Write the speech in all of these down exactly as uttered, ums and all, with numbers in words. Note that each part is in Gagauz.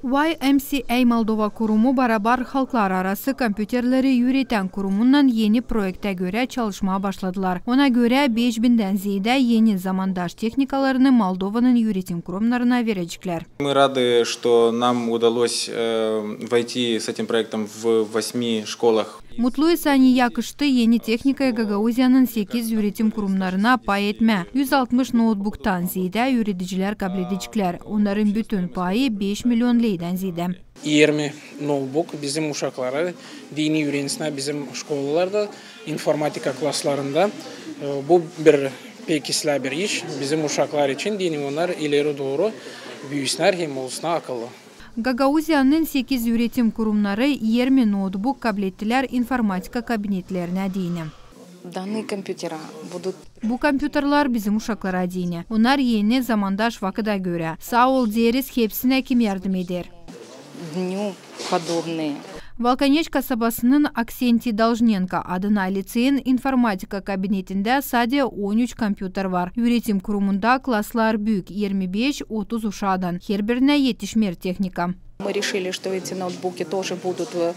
Y M C A Moldova kurumu barabar halklararası kompüterleri üüretän kurumunnan eni proektä görä çalışmaa başladılar. Ona görä beş bindän zeedä eni zamandaş tehnikalarını Moldovanın üüretim kurumnarına vereceklär. Мы рады, что нам удалось, э, войти с этим проектом в восьми школах. Mutluyuz, ani yakıştı eni tehnikayı Gagauziyanın sekiz üüretim kurumnarına pay etmää. Üz altmış noutbuktan zeedä üüredicilär kabledecklär. Onnarın bütün payı beş milion leydän zeedä. Irmi noutbuk bizim uşaklara, deyni üürensinnär bizim şkolalarda, informatika klaslarında. E, bu bir pek islää bir iş bizim uşaklar için, deyni onnar ileri dooru büüsünnär hem olsunnar akıllı. Gagauziyanın sekiz üüretim kurumnarı irmi noutbuk kablettilär informatika kabinetlerinä deyni. Данные компьютера будут. Bu kompüterlär bizim uşaklara deyni. Onnar eni zamandaş vakıda görä. Saa ol deeriz hepsinä, kim yardım eder. Дню подобные. Volkaneç kasabasının Aksenti Dolžnenko adına liţeyin informatika kabinetindä sade on üç kompüter var. Üüretim kurumunda klaslar büük, irmi beş, otuz uşaadan. Herbirinä etişmeer tehnika. Мы решили, что эти ноутбуки тоже будут, э,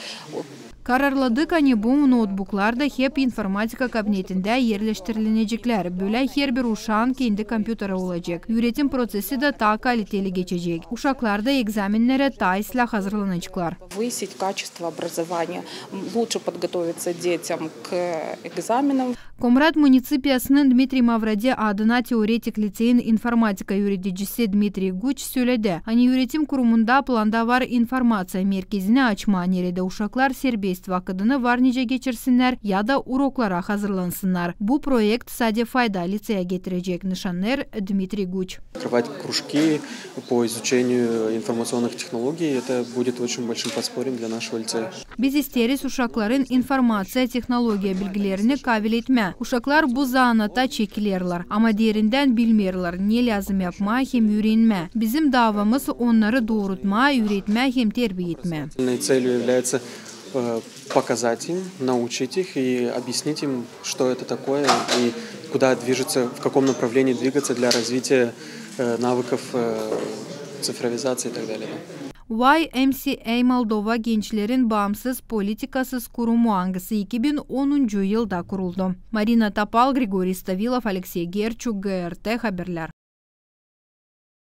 Kararladık, ani bu noutbuklar da hep informatika kabinetindä erleştirileceklär. Bölä herbir uşaan kendi kompüteri olacek. Üüretim proţesi dä taa kaliteli geçecek. Uşaklar da egzaminnere taa islää hazırlanaceklar. Повысить качество образования, м, лучше подготовиться детям к экзаменам. Komrat municipiyasının Dmitriy Mavrodi adına teoretik liţeyin informatika üüredicisi Dmitriy Guç söledi, ani üüretim kurumunda planda var informaţiya merkezini açmaa, neredä uşaklar serbest vakıdını var nicä geçirsinnär ya da uroklara hazırlansınnar. Bu proekt sade fayda liţeya getirecek, nışannêêr Dmitriy Guç. Открывать кружки по изучению информационных технологий, это будет очень большим подспорьем для нашего лицея. Biz isteeriz uşakların informaţiya tehnologiya bilgilerini kavel etmää. Uşaklar bu zanaata çekilerlär, ama derindän bilmeerlär, ne lääzım yapmaa hem üürenmää. Bizim daavamız onnarı doorutmaa, üüretmää hem terbiya etmää. Целью является, э, показать им, научить их и объяснить им, что это такое и куда движется, в каком направлении двигаться для развития, э, навыков, э, цифровизации и так далее, да. Y M C A Moldova gençlerin baamsız politikasız kurumu, angısı iki bin onuncu yılda kuruldu. Marina Topal, Grigoriy Stavilov, Aleksey Gerçuk, G R T haberlär.